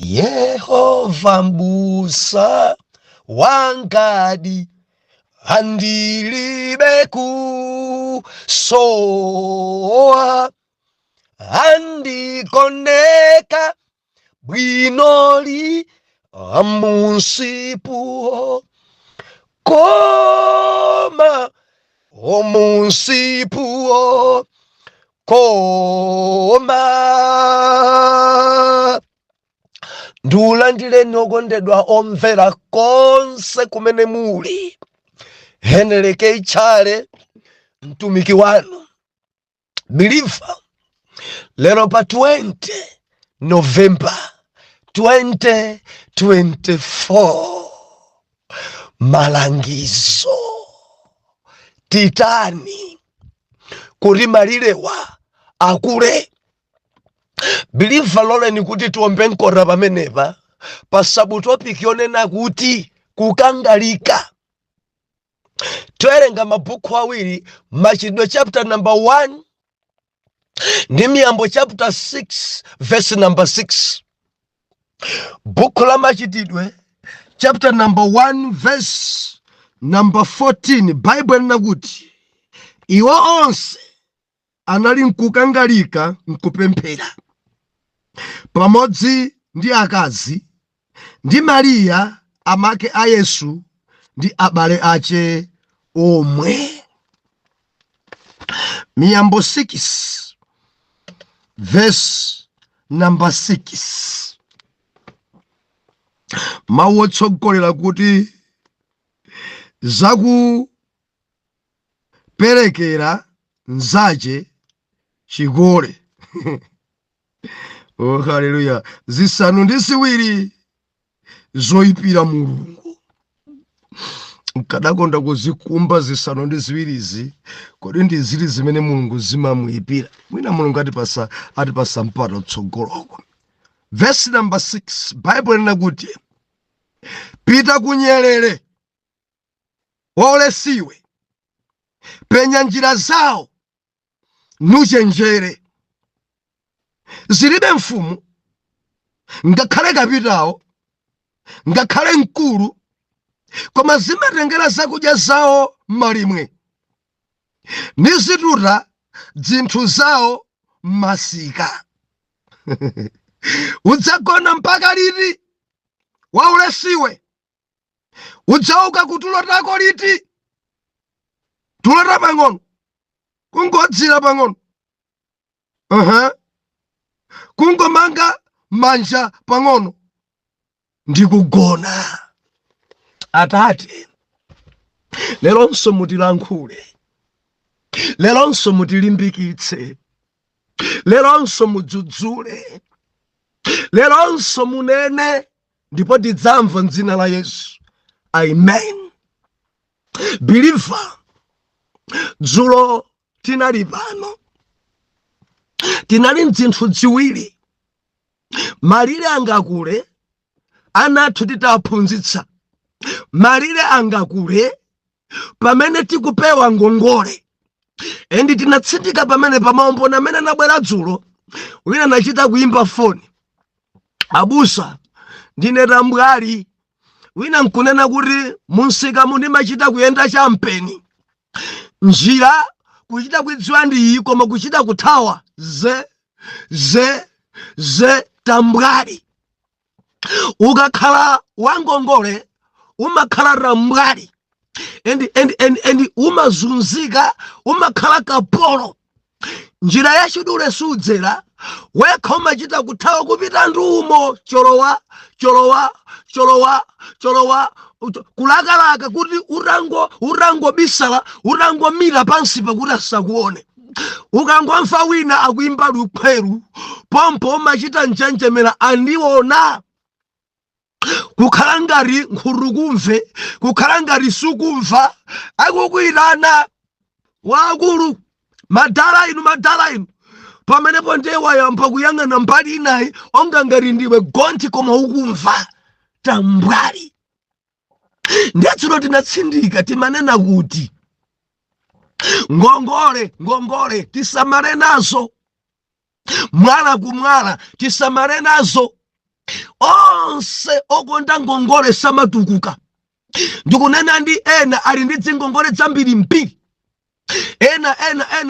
Yehova mbusa wangadi, andilibe kusowa, andigoneka bwinoli amunsipuo koma, omunsipuo koma. Ndiulandireni okondedwa omvera konse kumene muli. Henry K Chale, mtumiki wanu believer, lero pa 20 November 2024, malangizo: titani kuti malirewa akule? Believer, loleni kuti tiombe mkota pamenepa pa subtopic yonena kuti kukangalika. Towerenga mabuku awiri, Machitidwe chapter number 1 ndi Miyambo chapter 6 verse number 6. Buku la Machitidwe chapter number 1 verse number 14, Bible lina kuti iwo onse anali nkukangalika nkupemphera pamodzi ndi akazi ndi Mariya amake a Yesu ndi abale ache omwe. Miyambo 6 verse number 6, mawu otsogolera kuti zakuperekera nzache chikole. Oh, haleluya! Zisanu ndi ziwiri zoyipira Mulungu. Nkadakonda kuzikumba zisanu ndi ziwirizi. Kodi ndi zili zimene Mulungu zimamuyipira? Mwina Mulungu atipasa mpata tsogoloko. Verse number 6, Bible lina kuti pita kunyerere waulesiwe, penya njira zawo nuchenjere. Zilibe mfumu, ngakhale kapitawo, ngakhale mkulu, koma zimatengera zakudya zawo malimwe, nizituta dzinthu zawo masika. Udzagona mpaka liti, waulesiwe? Udzauka kutulo tako liti? Tulo tapang'ono, kungodzira pang'ono, kungomanga manja pang'ono ndikugona. Atate, leronso mutilankhule, leronso mutilimbikitse, leronso mudzudzule, leronso munene, ndipo tidzamva mdzina la Yesu, amen. Believer, dzulo tinali pano, tinali mzinthu ziwiri: malire angakule ana athu titaphunzitsa, malire angakule pamene tikupewa ngongole. And tinatsindika pamene pamaumboni amene anabwera dzulo. Wina anachita kuimba foni, "Abusa, ndine tambwali." Wina nkunena kuti munsika mundimachita kuyenda champeni, njira kuchita kuidziwa ndi iyi, koma kuchita kuthawa ze ze ze. Tambwali. Ukakhala wangongole umakhala tambwali and umazunzika, umakhala kapolo. Njira yachidule sudzera wekha, umachita kuthawa kupita ndumo, cholowa cholowa cholowa cholowa, kulakalaka kuti utangobisala, utangomira pansi pakuti asakuone. Ukangomva wina akuimba lukhweru pompo umachita njenjemera, andiona. Kukhala ngati nkhutukumve, kukhala ngati sukumva akukuyitana, "Wakulu, madala inu, madala inu." Pamenepo ndiye wayamba kuyang'ana mbali inayi, onga ngati ndiwe gonthi koma ukumva. Tambwali. Ndetsulo tinatsindika, timanena kuti ngongole, ngongole tisamale nazo, mwala kumwala tisamale nazo. Onse okonda ngongole samatukuka. Ndikunena ndi ena ali ndi dzingongole zambirimbiri. Ena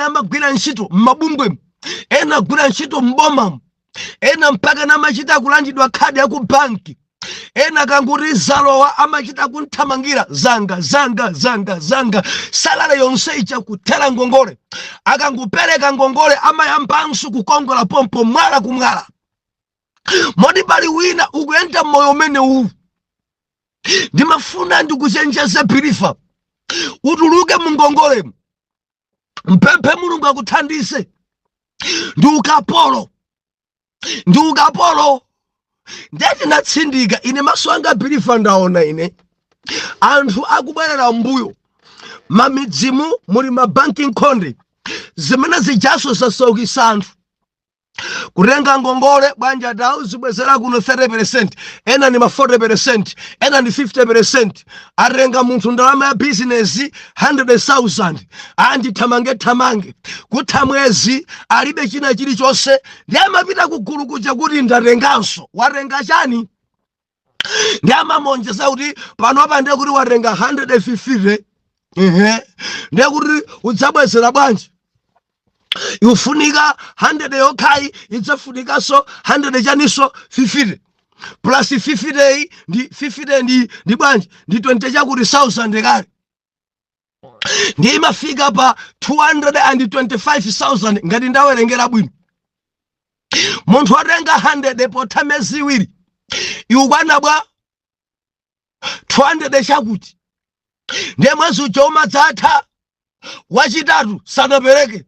amagwira ntchito m'mabungwemu, ena agwira ntchito m'bomamu, ena mpaka namachita kulandidwa khadi ya ku banki. Ena kanguti zalowa amachita kunthamangira, zanga zanga zanga zanga, salary yonse ija kuthera ngongole. Akangupereka ngongole amayambanso kukongola pompo, mwala kumwala. Moti pali wina ukuyenda moyo umene uwu. Ndimafuna ndikuchenjeze believer, utuluke mu ngongolemo, mpemphe Mulungu akuthandize. Ndi ukapolo, ndi ukapolo. Ndeti natsindika ine maso anga, believer, ndaona ine anthu akubwerera mbuyo. Mamidzimu muli mabanki nkhonde, zimene zijaso zasaukisa anthu. Kutenga ngongole bwanja, tauzibwezera kuno 30%, ena ni ma 40%, ena ni 50%. Atenga munthu ndalama ya bizinesi 100,000, andithamange thamange, kutha mwezi alibe china chilichonse. Ndi amapita kugulu kuja kuti ndatenganso. Watenga chani? Ndi amamonjeza kuti panopa ndiye kuti watenga 150. Ehe, ndiye kuti udzabwezera bwanji? Ikufunika 100 yokhayi, idzafunikanso 100 chaniso, 50 plus 50 iyi ndi 50 ndi bwanji? Ndi 20 chakuti 1000 kale, ndi imafika pa 225,000 ngati ndawerengera bwino. Munthu atenga 100 potha miyezi 2 ikukwana bwa 200 chakuti. Ndiye mwezi uja umadzatha, wachitatu sanapereke,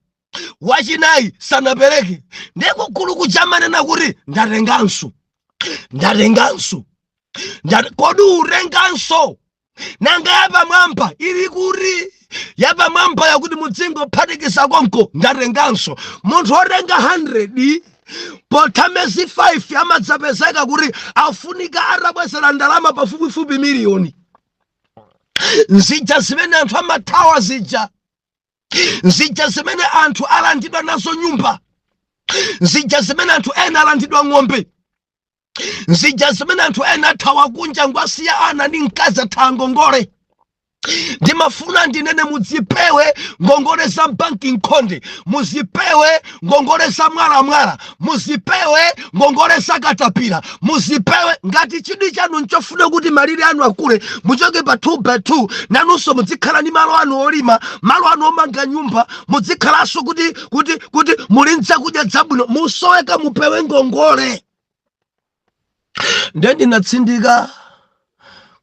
wachinayi sanapereke. Ndiye kugulu kujamanena kuti ndatenganso, ndatenganso. Kodi utenganso? Nanga yapamwamba ili kuti? Yapamwamba yakuti mudzingophatikiza konko, ndatenganso. Munthu otenga 100 potha miyezi 5 amadzapezeka kuti afunika atabwezera ndalama pafupifupi miliyoni. Nzija zimene anthu amathawa zija, nzija zimene anthu alandidwa nazo nyumba, nzija zimene anthu ena alandidwa ng'ombe, nzija zimene anthu ena athawa kunja ngwasiya ana ndi mkazi, athawa ngongole. Ndimafuna ndinene, mudzipewe ngongole za banki nkhonde, muzipewe ngongole za mwalamwala, muzipewe ngongole za katapira, muzipewe. Ngati chidwi chanu nchofuna kuti malire anu akule, muchoke pa 2 by 2, nanunso muzikhala ndi malo anu olima, malo anu omanga nyumba, muzikhalanso kuti muli nzakudya zabwino, musoweka, mupewe ngongole. Ndiye ndinatsindika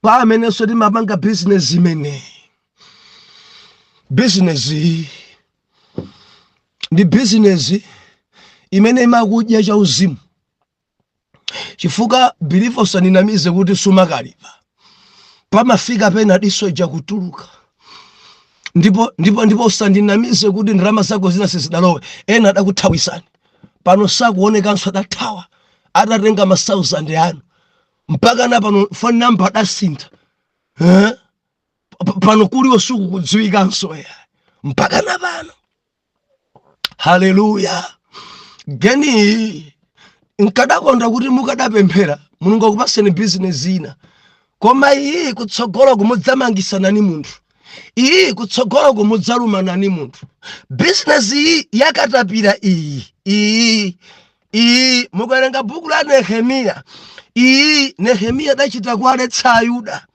kwa amenenso timapanga bizinesi imene bizinesi ndi bizinesi imene imakudya chauzimu, chifukwa believer, usaninamize kuti sumakalipa. Pamafika pena diso ija kutuluka. Ndipo usandinamize kuti ndalama zako zina sizidalowe. Ena adakuthawisani, pano sakuonekanso, adathawa atatenga ma 1000 anu. Mpaka na pano phone number adasintha, eh? Pano kuliwo sikukudziwikanso ya mpaka na pano. Haleluya! Geni nkadakonda kuti mukadapemphera Mulungu akupaseni bizinesi ina, koma iyi kutsogolo kumudzamangisana ni munthu, iyi kutsogolo kumudzalumana ni munthu. Bizinesi iyi yakatapira iyi, iyi, iyi, mukawerenga buku la Nehemiya, iyi Nehemiya adachita kuwaletsa Ayuda: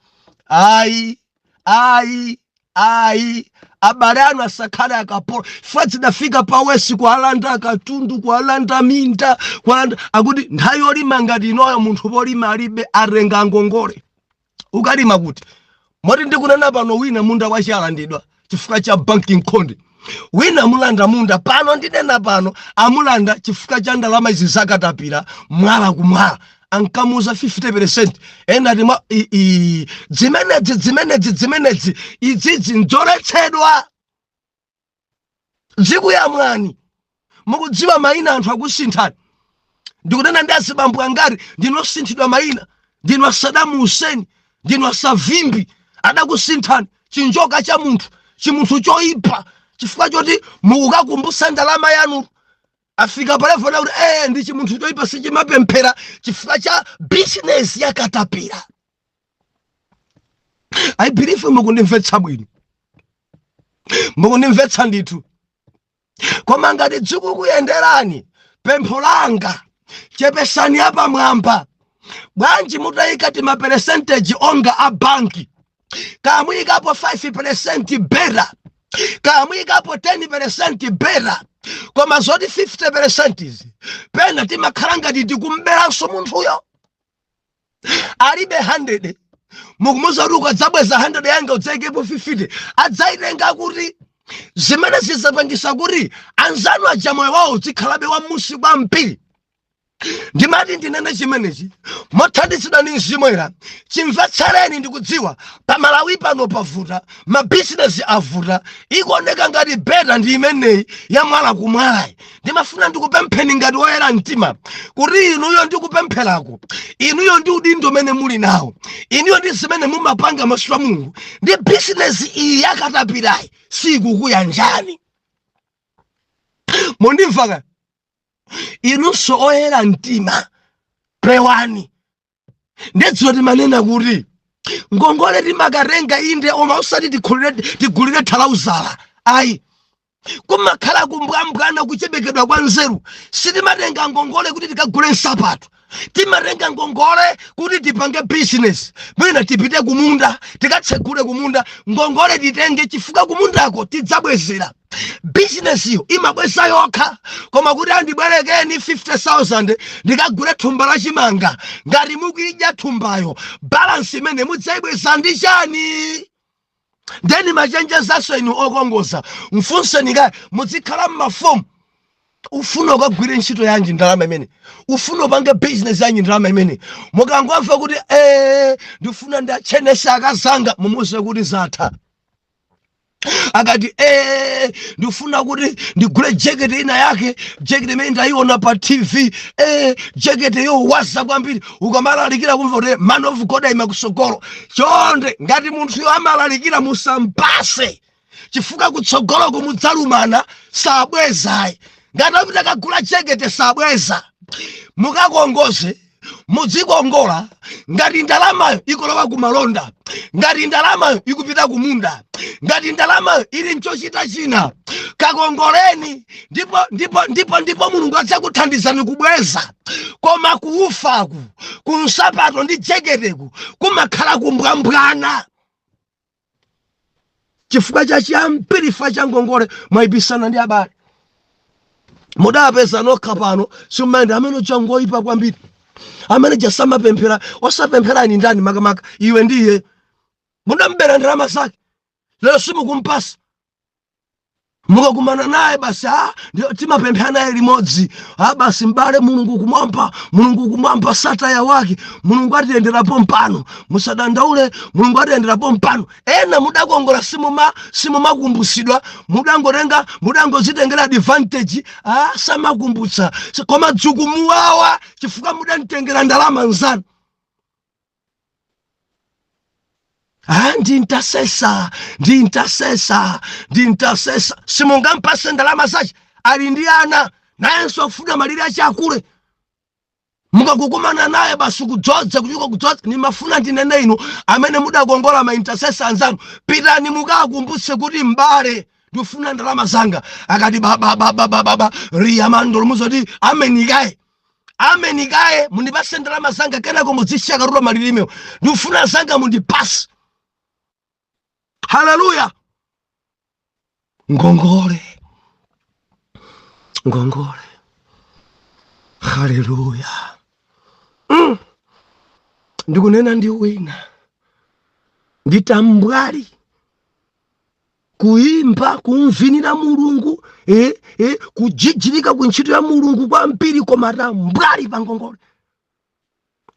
ayi, ayi, ayi, abale anu asakhale akapolo. Fa zidafika pawesi kualanda katundu, kualanda minda, kualanda. Akuti nthawi yolima ngati inoyo munthu polima alibe, atenga ngongole, ukalima kuti? Moti ndikunena pano wina munda wachialandidwa chifukwa cha banki nkhonde. Wina amulanda munda pano, ndinena pano, amulanda chifukwa cha ndalama izi zakatapira, mwala kumwala. Ankamuza 50%, ena ati mwa zimenezi zimenezi zimenezi izizi nzoletsedwa, zikuyamwani. Mukudziwa mayina anthu akusinthani. Ndikunena ndi azibambo angati ndinosinthidwa mayina. Ndinu a Sadamu Hussein, ndinu a Savimbi, adakusinthani. Chinjoka cha munthu, chimunthu choyipa, chifukwa choti mukukakumbusa ndalama yanu. Afika pa level kuti ndi chimunthu choyipa, sichimapemphera chifukwa cha bizinesi yakatapira. I believe mukundimvetsa bwino, mukundimvetsa ndithu. Koma ngati dzikukuyenderani, pempho langa, chepesani apamwamba. Bwanji mutayika tima percentage onga a banki? Kamuyikapo 5% better, kamuyikapo 10% better. Koma zoti 50% izi, pena timakhala ngati tikumberanso munthuyo. Alibe 100, mukumuza kuti ukadzabweza 100 yanga udzayikepo 50. Adzayitenga kuti? Zimene zizapangisa kuti anzanu aja moyo wawo uzikhalabe wamusi kwambiri. Ndimati ndinene chimenechi mothandizidwa ndi Mzimu Woyera. Chimvetsereni. Ndikudziwa pamalawi pano pavuta, mabizinesi avuta, ikuoneka ngati better ndi imeneyi ya mwala kumwalayi. Ndimafuna ndikupempheni ngati woyera mtima kuti inuyo, ndikupempherako inuyo ndi udindo umene muli nawo, inuyo ndi zimene mumapanga maso a Mulungu, ndi bizinesi iyi yakatapirayi sikukuyanjani. Mundimva? Inunso oyera mtima, pewani. Ndedziwa timanena kuti ngongole timakatenga, inde, oma usati tigulire thalauzala, ayi. Kumakhala kumbwambwana, kuchepekedwa kwa nzeru. Sitimatenga ngongole kuti tikagule nsapato. Timatenga ngongole kuti tipange business, mwina tipite kumunda, tikatsegule kumunda. Ngongole titenge chifukwa kumundako tidzabwezera, bizinesiyo imabweza yokha. Koma kuti andibwerekeni 50,000 ndikagule thumba la chimanga, ngati mukuyidya thumbayo, balance imene mudzayibweza ndi chani? Ndeni machenjezaso inu okongoza, mfunseni kaye. Muzikhala mmafomu. Ufuna ukagwire ntchito yanji ndalama imene? Ufuna upange business yanji ndalama imene? Mukangomva kuti ndifuna ndachenesa akazanga, mumuze kuti zatha. Akati ndifuna kuti ndigule jekete ina yake, jekete imene ndayiona pa TV, jekete yowaza kwambiri, ukamalalikira kumva kuti man of God ayima kusogolo, chonde, ngati munthuyo amalalikira, musampase, chifukwa kutsogoloko mudzalumana. Sabwezayi. Ngati apita kagula jekete, sabweza. Mukakongoze, mudzikongola ngati ndalamayo ikulowa kumalonda, ngati ndalamayo ikupita kumunda, ngati ndalamayo ili mchochita china. Kakongoleni, ndipo Mulungu adzakuthandizani kubweza. Koma kuufaku, kunsapato ndi jeketeku, kumakhala kumbwambwana chifukwa cha chiyambirifa cha ngongole. Mwayipisana ndi abale, mudapeza nokha pano simumayenda. Amene uja ngoyipa kwambiri, amene jasamapemphera. Osapempherani ndani? Makamaka iwe ndiye mudambera ndalama zake, lero simukumpasa. Mukakumana naye basi, ndio timapemphera naye limodzi. Basi mbale, Mulungu kumwamba, Mulungu kumwamba sataya wake, Mulungu atiyenderapo mpano, musadandaule, Mulungu atiyenderapo mpano. Ena mudakongola, simumakumbusidwa, mudangotenga, mudangozitengera advantage. Samakumbutsa, koma dzukumuwawa chifukwa mudamtengera ndalama nzanu. Ndi intercessor, ndi intercessor, ndi intercessor. Simungampase ndalama zace? Ali ndi ana, nayenso afuna malire ace akule. Mukakukumana naye basi kudzodza, kuchuka kudzodza. Nimafuna ndinene inu amene mudakongola ma intercessor anzanu, pitani mukakumbutse kuti mbale, ndifuna ndalama zanga. Akati babababababa riyamando, muzoti amenikaye, amenikaye, mundipase ndalama zanga, kenako mudzishakatula malilimewo. Ndifuna zanga, mundipase. Haleluya! Ngongole, ngongole. Haleluya! Ndikunena ndi wina, nditambwali kuimba, kumvinira Mulungu, kujijirika ku ntchito ya Mulungu kwambiri, koma tambwali pa ngongole.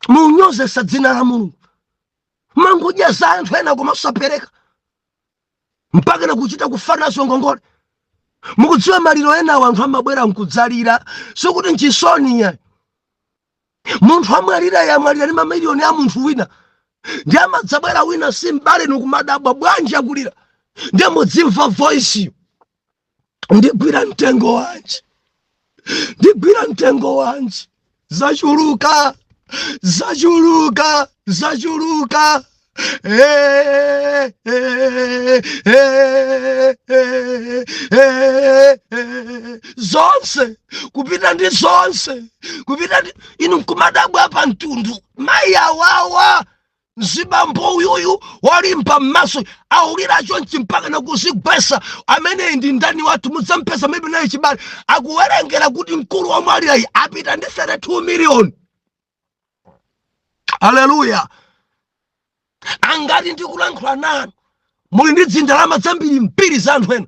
Munyozesa dzina la Mulungu. Mangodya za anthu ena koma usapereka, mpaka na kuchita kufanazo ngongole. Mukudziwa maliro enawo anthu amabwera nkudzalira, sikuti nchisoni ya munthu amwalira, yamwalira ndi mamiliyoni a munthu wina, ndi amadzabwera wina si mbale, nikumadabwa bwanji akulira. Ndiye mudzimva voice yo, ndigwira mtengo wanji? Ndigwira mtengo wanji? Zachuluka, zachuluka, zachuluka. Eh, eh, eh, eh, eh, eh. Zonse kupita ndi zonse kupita ndi inu, nkumadabwa pa mtundu mayi awawa. Mzibambo uyuyu walimba m'maso, aulira chonchi mpaka nakuzigwesa. Amene ndi ndani wathu? Mudzampeza maybe naye chibale. Akuwerengera kuti mkulu wamwalirayi apita ndi 32 miliyoni. Haleluya! Angati ndikulankhula nanu muli ndi dzindalama zambiri mbiri za anthu ena,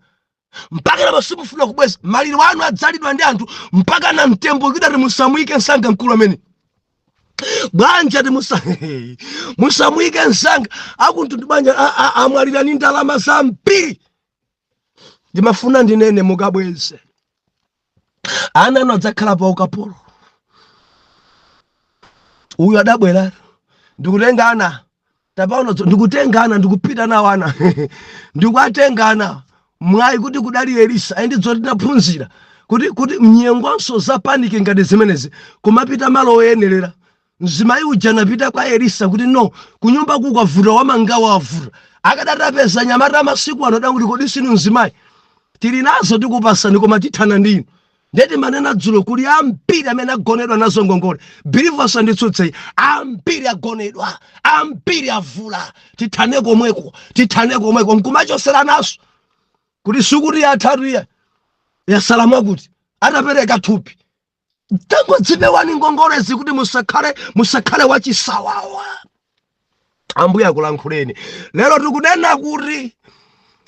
mpaka lero simufuna kubweza? Maliro anu adzalidwa ndi anthu mpaka na mtembo kidati musamuyike msanga mkulu amene bwanja ati musamuyike msanga akuntundu bwanja amwalira ni ndalama zambiri. Ndimafuna ndinene, mukabweze. Ana anu adzakhala pa ukapolo. Uyu adabwera, "Ndikutenga ana, tapaona, ndikutenga ana, ndikupita nawo ana, ndikuatenga ana." Mwayi kuti kudali Elisa. Ayi, ndidzo tinaphunzira kuti mnyengonso za panic ngati zimenezi kumapita malo oyenerera. Mzimayi uja anapita kwa Elisa kuti, "No, kunyumba kukavuta, wamanga wavuta." Akadatapeza nyamata masiku ano adakuti, "Kodi sinu mzimayi? Tili nazo, tikupasani, koma tithana ndinu." Ndeti manena dzulo kuli ambiri amene agonedwa nazo ngongole. Believers, anditsutse, ambiri agonedwa, ambiri avula. Tithane komweko, tithane komweko, nkumachosera naso kuti sikuti yatatu iya yasala mwakuti atapereka thupi. Tangodzipewani ngongolezi kuti musakhale wachisawawa. Ambuye akulankhuleni lero. Tikunena kuti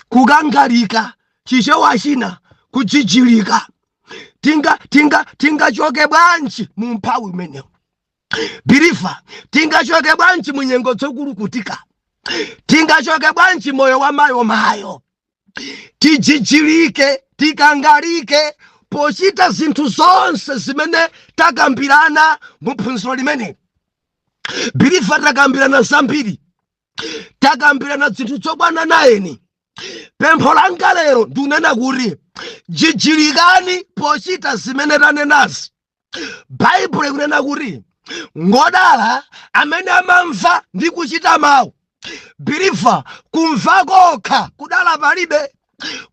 kukangalika, Chichewa china kujijilika. Tingachoke bwanji mu mphawi umenewu, believer? Tingachoke bwanji mu nyengo zokulukutika? Tingachoke bwanji moyo wa mayo mayo? Tijijilike, tikangalike pochita zinthu zonse zimene takambirana mu phunziro limene. Believer, takambirana zambiri, takambirana zinthu zokwana 9. Pempho langa lero ndikunena kuti jijilikani pochita zimene tanenazi. Baibulo ikunena kuti ngodala amene amamva ndi kuchita mawu. Believer, kumva kokha kudala palibe,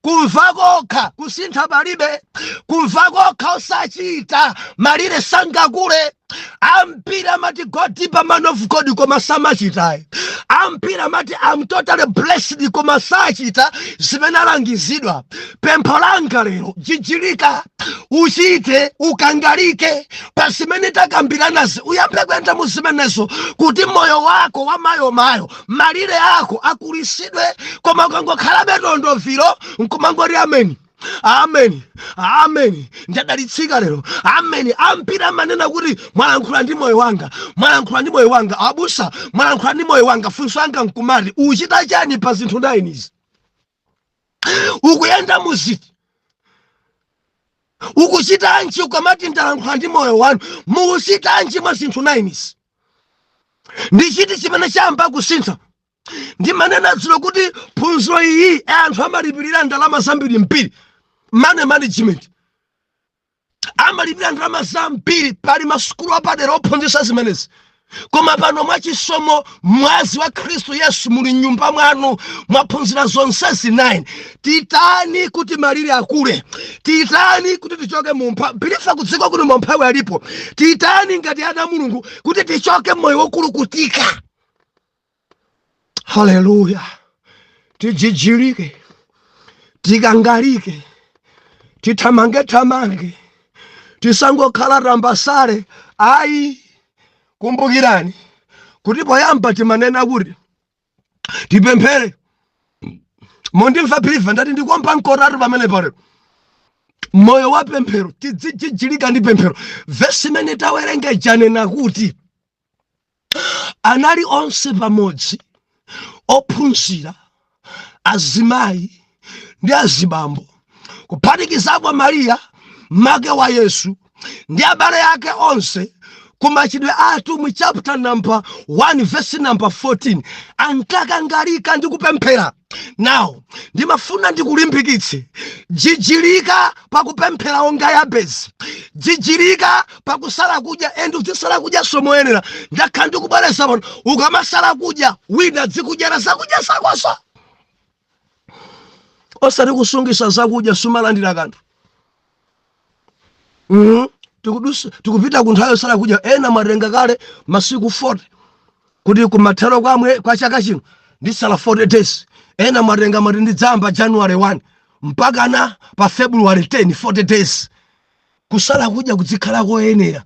kumva kokha kusintha palibe, kumva kokha osachita malire sangakule. Ambiri amati, "Go deeper, man of God," koma samachitayi. Ambiri amati, "I'm totally blessed," koma sachita zimene alangizidwa. Pempho langa lero, jijilika, uchite, ukangalike pa zimene takambiranazi, uyambe kuyenda mu zimenezo kuti moyo wako wa mayomayo, malire ako akulisidwe. Koma ukangokhalabe tondoviro nkumangoti, "Ameni, ameni, ameni, ndadalitsika lero, ameni." Ambiri amanena kuti, "Mwalankhula ndi moyo wanga, mwalankhula ndi moyo wanga, abusa, mwalankhula ndi moyo wanga." Funso anga nkumati, uchita chani pa zinthu 9 izi? Ukuyenda muziti? Ukuchitanji? Ukamati ndalankhula ndi moyo wanu, mukuchitanji mwa zinthu 9 izi? Ndi chiti chimene chayamba kusintha? Ndimanena dzulo kuti phunziro iyi anthu amalipirira ndalama zambiri mbiri. Money management amalipira ndalama zambiri, pali masukulu apadera ophunzitsa zimenezi. Koma pano mwachisomo, mwazi wa Khristu Yesu muli mnyumba mwanu, mwaphunzira zonsezi 9. Titani kuti malire akule? Titani kuti tichoke mumpha? Believer, kudziko kuti mumphawi alipo. Titani ngati ana Mulungu kuti tichoke moyo wokulukutika? Haleluya! Tijijilike, tikangalike, tithamange thamange, tisangokhala tambasale ayi. Kumbukirani kuti poyamba timanena kuti tipemphere. Mondimva, believer? Ndati ndikomba nkotatu pamene palero moyo wa pemphero. Tidzijijilika ndi pemphero. Vesi imene tawerenga ichanena kuti anali onse pamodzi, ophunzira azimayi ndi azibambo, kuphatikizapo Mariya make wa Yesu ndi abale ake onse, Ku Machitidwe a Atumwi chapter number 1 verse number 14, ankakangalika ndi kupemphera. Now ndimafuna ndikulimbikitse, jijilika pakupemphera onga Yabezi, jijilika pakusala kudya, and uzisala kudya somoyenera. Ndakhala ndikubwereza pano, ukamasala kudya, wina dzikudyera zakudya zakoso, osati kusungisa zakudya sumalandira kanthu. Tikupita ku nthawi yosala kudya. Ena mwatenga kale masiku 40 kuti kumathero kwamwe kwa chaka chino ndisala 40 days. Ena mwatenga, mwati ndidzayamba January 1 mpaka na pa February 10, 40 days. Kusala kudya kudzikhala koyenera,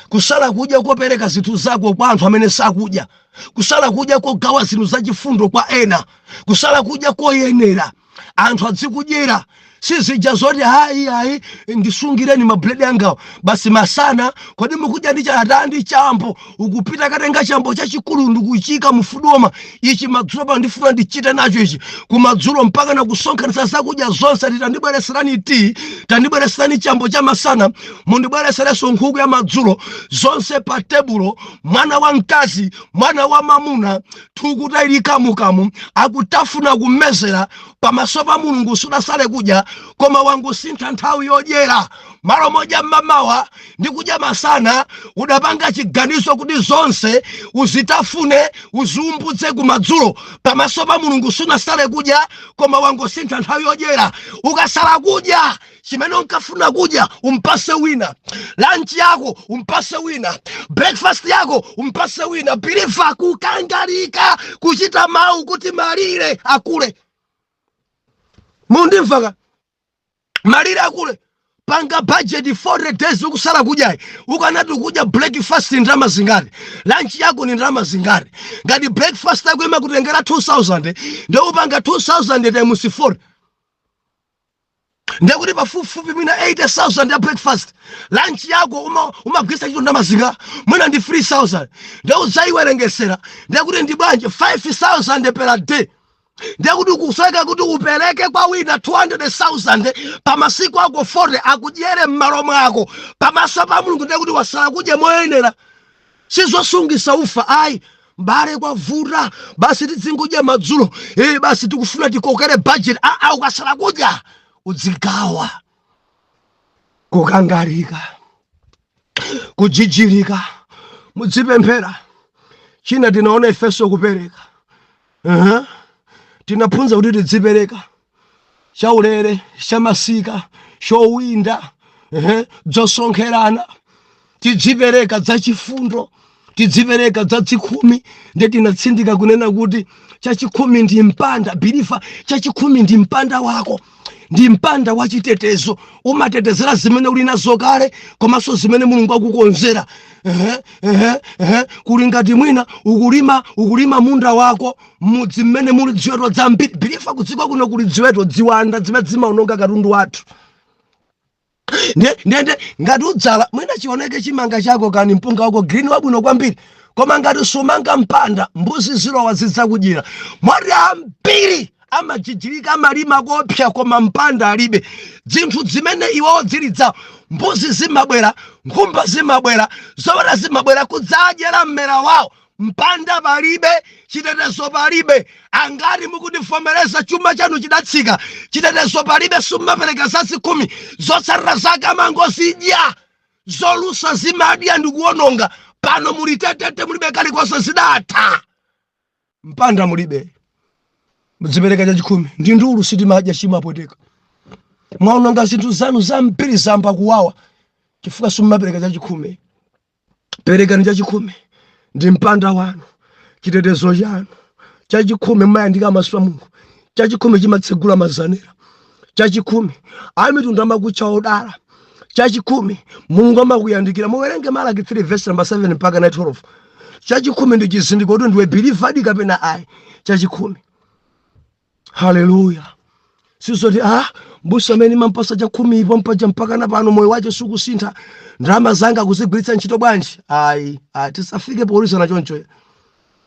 kusala kudya kopereka zinthu zako kwa anthu amene sakudya, kusala kudya kogawa zinthu zachifundo kwa ena, kusala kudya koyenera anthu adzikudyera. Sizija zoti, "Hayi, hayi, ndisungireni mabuledi angawo basi masana." "Kodi mukudya ndi chata?" "Ndi chambo." Ukupita katenga chambo chachikulu ndikuchika mufudoma. "Ichi madzulo pa ndifuna ndichite nacho ichi kumadzulo." Mpaka na kusonkhanitsa zakudya zonse, ati, "Tandibwereserani tii, tandibwereserani chambo cha masana, mundibwereserenso nkhuku ya madzulo." Zonse pa tebulo, mwana wa mkazi, mwana wa mamuna, thukuta ili kamukamu, akutafuna, kumezera. Pamaso pa Mulungu sudasale kudya, koma wangusintha nthawi yodyera. Malo modya mmamawa ndi kudya masana, udapanga chiganizo kuti zonse uzitafune, uziumbudze kumadzulo. Pamaso pa Mulungu sunasale kudya, koma wangosintha nthawi yodyera. Ukasala kudya, chimene unkafuna kudya umpase wina, lunch yako umpase wina, breakfast yako umpase wina. Believer, kukangalika kuchita mawu kuti malire akule. Mundimvaka? Malire akule. Panga budget 40 days ukusala kudyayi. Ukanati kudya breakfast ni ndalama zingati? Lunch yako ni ndalama zingati? Ngati breakfast yako imakutengera 2000, ndio upanga 2000 times 4, ndekuti pafupifupi mwina 80,000 ya breakfast. Lunch yako umagwisa chito ndalama zinga? Mwina ndi 3000, nde udzayiwerengesera, ndekuti ndi bwanji? 5000 per day. Ndekuti kusweka kuti upereke kwa wina 200,000 pa masiku ako 40, akudyere m'malo mwako. Pamaso pa Mulungu ndekuti wasala kudya moyenera. Sizosungisa ufa ayi. "Mbale, kwavuta, basi tidzingodya madzulo, basi tikufuna tikokere budget." Aa, ukasala kudya udzigawa. Kukangalika, kujijilika, mudzipemphera. China tinaona ifenso kupereka. Tinaphunza kuti tidzipereka chaulere, chamasika, chowinda, dzosonkherana tidzipereka, zachifundo tidzipereka, zachikhumi. Nde tinatsindika kunena kuti chachikhumi ndi mpanda. Believer, chachikhumi ndi mpanda wako, ndi mpanda wachitetezo. Umatetezera zimene uli nazo kale komanso zimene Mulungu akukonzera. Ehe, ehe, ehe. Kuli ngati mwina ukulima, ukulima munda wako mudzi mmene muli ziweto zambiri. Believer, kudziko kuno kuli ziweto, ziwanda zimene zimaononga katundu wathu. Ndende ngati udzala, mwina chioneke chimanga chako kani mpunga wako green wabwino kwambiri, koma ngati sumanga mpanda, mbuzi zilowa, zidzakudyera. Moti ambiri amajijirika, amalima kopsa, koma mpanda alibe. Zinthu zimene iwowo zili zawo, mbuzi zimabwera, nkhumba zimabwera, zoweta zimabwera kudzadyera mmera wawo. Mpanda palibe, chitetezo palibe. Angati mukutivomereza? Chuma chanu chidatsika, chitetezo palibe, simumapereka zazikhumi. Zotsatira zake amangozidya, zolusa zimadya ndi kuwononga. Pano muli tetete, mulibe kalikonse, zidatha, mpanda mulibe. Mudzipereka chachikhumi. Ndi ndulu, sitimadya, chimapweteka. Mwaononga zinthu zanu zambiri, zamba kuwawa chifukwa simumapereka chachikhumi. Perekani chachikhumi, ndi mpanda wanu, chitetezo chanu. Chachikhumi mmayandika maso pa Mulungu. Chachikhumi chimatsegula mazanera. Chachikhumi amitundu amakutcha odala. Chachikhumi Mulungu amakuyandikira. Muwerenge Malaki 3 verse number 7 mpaka 9 12. Chachikhumi ndi chizindikiro kuti ndiwe believer kapena ayi. Chachikhumi, haleluya! Sizoti, "Ah, mbusa amene mampasa chakhumi ipo mpaja mpaka na pano moyo wache sukusintha, ndalama zanga kuzigwiritsa ntchito bwanji?" Ayi, ayi, tisafike polizana choncho.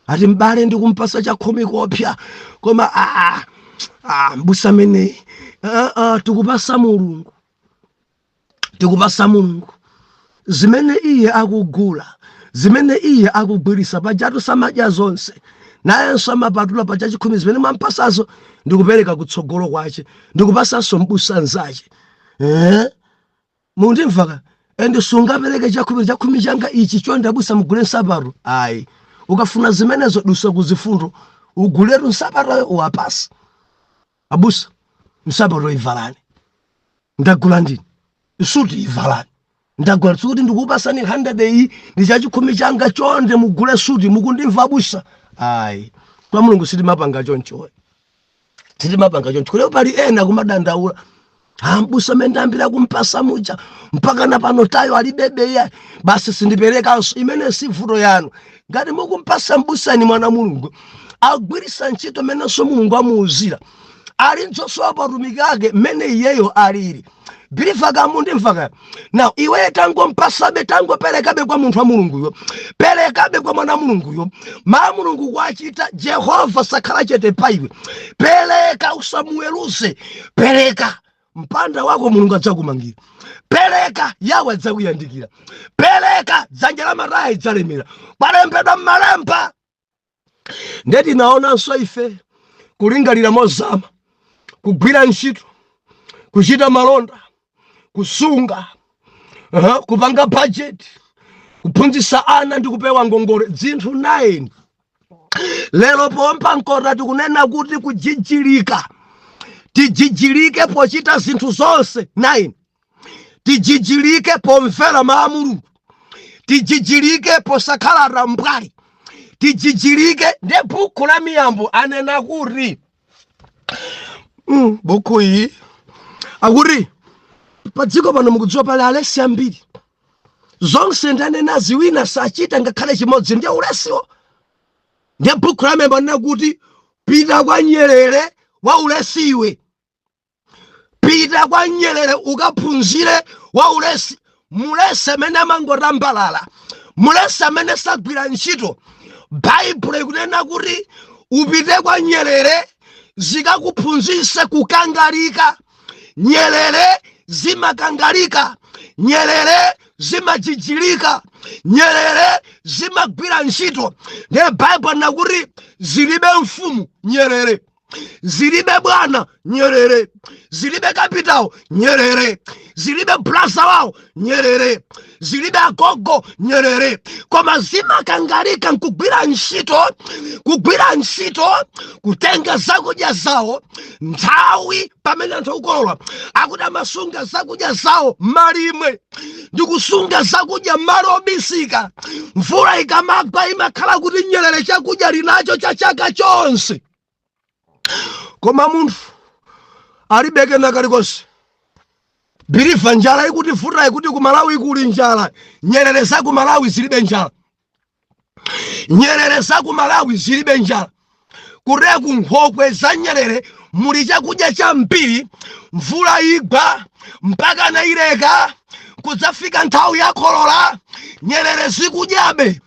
Ati, "Mbale, ndikumpasa chakhumi kopya, koma ah, ah, mbusa amene." Ah, ah, tikupasa Mulungu, tikupasa Mulungu zimene iye akugula. Zimene iye akugwirisa, pajatu samadya zonse, nayenso amapatula pa chachikhumi zimene mwampasazo ndikupereka kutsogolo kwace, ndikupasanso mbusa nzace, eh? Mundimvaka? And sungapereke chakhumi, "Chakhumi changa ichi, chonde abusa, mugule nsapato," ayi. Ukafuna zimenezo, dusa kuzifundo, uguletu nsapatoyo, uwapasa abusa, "Nsapato ivalani, ndagula ndini. Suti ivalani, ndagula." Sikuti ndikupasani 100 iyi ndi chachikhumi changa, chonde mugule suti, mukundimva abusa? Ayi, kwa Mulungu sitimapanga choncho, sitimapanga choncho. Kuleo pali ena kumadandaula, "Ambusa, mene ndambira kumpasa muja, mpaka na pano tayo alibebe iya, basi sindiperekanso." Imene si vuto yanu. Ngati mukumpasa mbusani, mwana Mulungu agwirisa ntchito menenso Mulungu amuuzira, ali nzosowa patumiki ake mmene iyeyo alili. Believer, kamundimvaka? Now iwe tangompasabe, tangoperekabe kwa munthu wa Mulunguyo, perekabe kwa mwana wa Mulunguyo. Ma Mulungu kwachita, Jehova sakhala chete pa iwe. Pereka, usamuweruze. Pereka, mpanda wako Mulungu adzakumangira. Pereka, Yawe adzakuyandikira. Pereka, dzanja la mataya idzalemera. Kwalembedwa m'malemba. Ndeti naonanso ife kulingalira mozama, kugwira ntchito, kuchita malonda, kusunga, kupanga budget, kuphunzitsa ana ndi kupewa ngongole, zinthu 9. Lero pompa nkota tikunena kuti kujijilika, tijijilike pochita zinthu zonse 9, tijijilike pomvera mawu a Mulungu, tijijilike posakhala tambwali, tijijilike. Ndi buku la Miyambo anena kuti, buku iyi akuti pa dziko pano, mukudziwa, pali alesi ambiri. Zonse ndanena ziwina sachita ngakhale chimodzi, ndiye ulesiwo. Ndiye buku la Miyambo anena kuti pita kwa nyerere wa ulesiwe, pita kwa nyerere ukaphunzire wa ulesi. Mulesi amene amangotambalala, mulesi amene sagwira ntchito, Baibulo ikunena kuti upite kwa nyerere zikakuphunzitse kukangalika. Nyerere zimakangalika, nyerere zimajijilika, nyerere zimagwira ntchito. Ndiye Baibulo nakuti zilibe mfumu nyerere, zilibe bwana nyerere, zilibe kapitawo nyerere, zilibe brother wawo nyerere, zilibe agogo nyerere, koma zimakangalika nkugwira ntchito, kugwira ntchito, kutenga zakudya zawo nthawi pamene anthu akukolola. Akuti amasunga zakudya zawo malimwe ndi kusunga zakudya malo obisika. Mvula ikamagwa, imakhala kuti nyerere chakudya linacho cha chaka chonse. Koma munthu alibe kena kalikonse. Believer, njala ikuti vuta, ikuti ku Malawi kuli njala. Nyerere za ku Malawi zilibe njala, nyerere za ku Malawi zilibe njala. Kureku nkhokwe za nyerere muli chakudya chambiri. Mvula igwa mpaka naileka, kudzafika nthawi ya kholola, nyerere zikudyabe.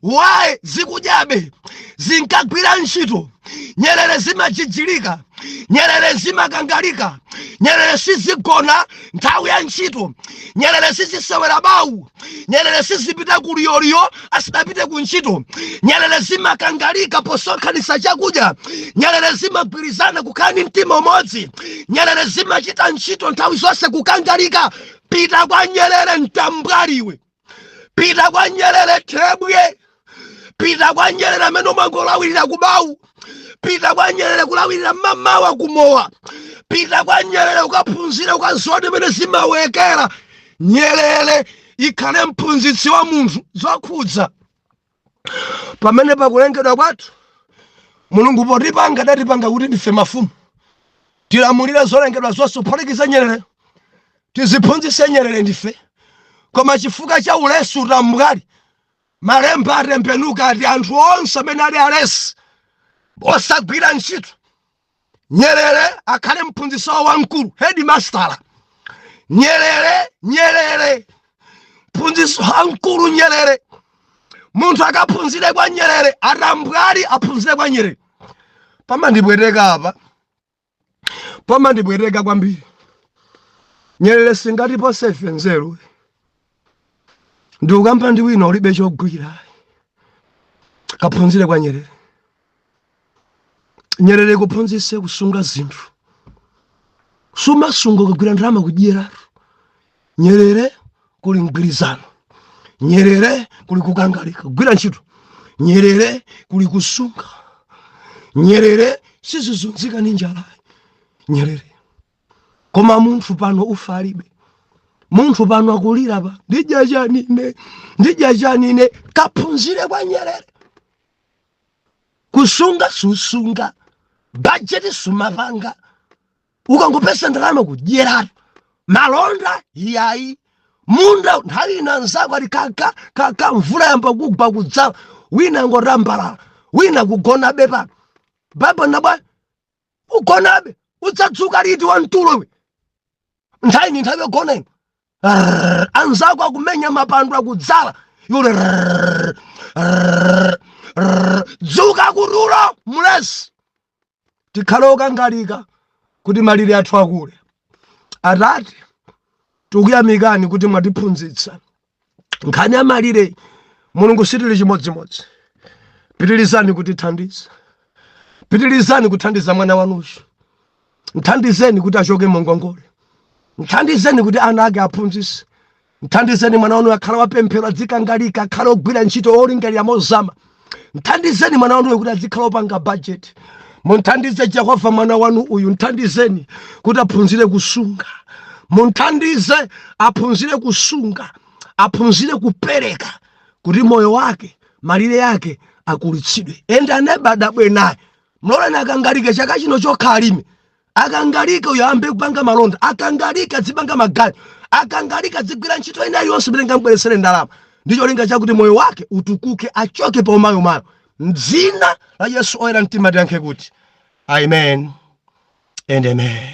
Waye zikudyabe? Zinkagwira ntchito. Nyerere zimajijilika, nyerere zimakangalika, nyerere sizigona nthawi ya ntchito, nyerere sizisewera bawu, nyerere sizipita ku liyoliyo asidapite ku ntchito. Nyerere zimakangalika posonkhanitsa chakudya, nyerere zimagwirizana kukhala ndi mtima umodzi, nyerere zimachita ntchito nthawi zonse, kukangalika. Pita kwa nyerere, mtambwaliwe. Pita kwa nyerere, thebwe. Pita kwa nyerere amene umangolawirira kubawu. Pita kwa nyerere, kulawirira mamawa kumowa. Pita kwa nyerere ukaphunzira, ukazione mene zimawekera. Nyerere ikhale mphunzitsi wa munthu. Zokhudza pamene pakulengedwa kwathu, Mulungu potipanga adatipanga kuti ndife mafumu, tilamulire zolengedwa zonse, kuphatikiza nyerere, tiziphunzitse nyerere ndife. Koma chifukwa cha ulesi, utambwali, malemba atembenuka, ati anthu onse amene ali alesi, osagwira ntchito, nyerere akhale mphunzitsi wawo wamkulu, headmaster nyerere. Nyerere mphunzitsi wamkulu nyerere. Munthu akaphunzire kwa nyerere, atambwali aphunzire kwa nyerere. Pamandipweteka apa, pamandipweteka kwambiri. Nyerere singatipose ife nzeru. Ndikukamba ndi wina ulibe chogwira, kaphunzire kwa Nyerere. Nyerere kuphunzitse kusunga zinthu. Sumasunga kugwira ndalama kudyeratu. Nyerere kuli mgwirizano, Nyerere kuli kukangalika kugwira ntchito, Nyerere kuli kusunga, Nyerere sizizunzika ndi njala, Nyerere. Koma munthu pano ufa alibe, munthu pano akulira pa ndidya chani ine, ndidya chani ine. Kaphunzire kwa Nyerere kusunga. Susunga bajeti, sumapanga, ukangopesa ndalama kudyeratu, malonda iyayi, munda nthawi ina anzako ali kaka kaka, mvula yamba kugwa kudzala, wina ngotambalala, wina kugonabe pano. Baba nabwa ugonabe, udzadzuka liti wamtulo iwe? Nthawi ni nthawi yogona ino. Rrrr, anzako akumenya mapando akudzala, iwe rrrr, rrrr, rrrr. Dzuka kutulo mulesi. Tikhale okangalika kuti malire athu akule. Atate, tikuyamikani kuti mwatiphunzitsa nkhani ya malire. Mulungu, sitili chimodzimodzi. Pitirizani kutithandiza, pitirizani kuthandiza mwana wanuyu. Mthandizeni kuti achoke mungongole, mthandizeni kuti ana ake aphunzitse, mthandizeni mwana wanu akhale wapemphero, adzikangalika, akhale ogwira ntchito, olingalira mozama. Mthandizeni mwana wanuyo kuti adzikhala opanga budget. Munthandize Jehova mwana wanu uyu, mthandizeni kuti aphunzire kusunga, munthandize aphunzire kusunga, aphunzire kupereka, kuti moyo wake, malire yake akulitsidwe. Ende anebadabwe naye. Mloleni akangalike chaka chino chokha, alime, akangalike uyo, ayambe kupanga malonda, akangalike adzipanga maganyu, akangalike adzigwira ntchito ina iliyonse imene ingamubweretsere ndalama, ndi cholinga chakuti moyo wake utukuke, achoke pa umayomayo. Mdzina la Yesu oyera mtima tiyankhe kuti amen and amen.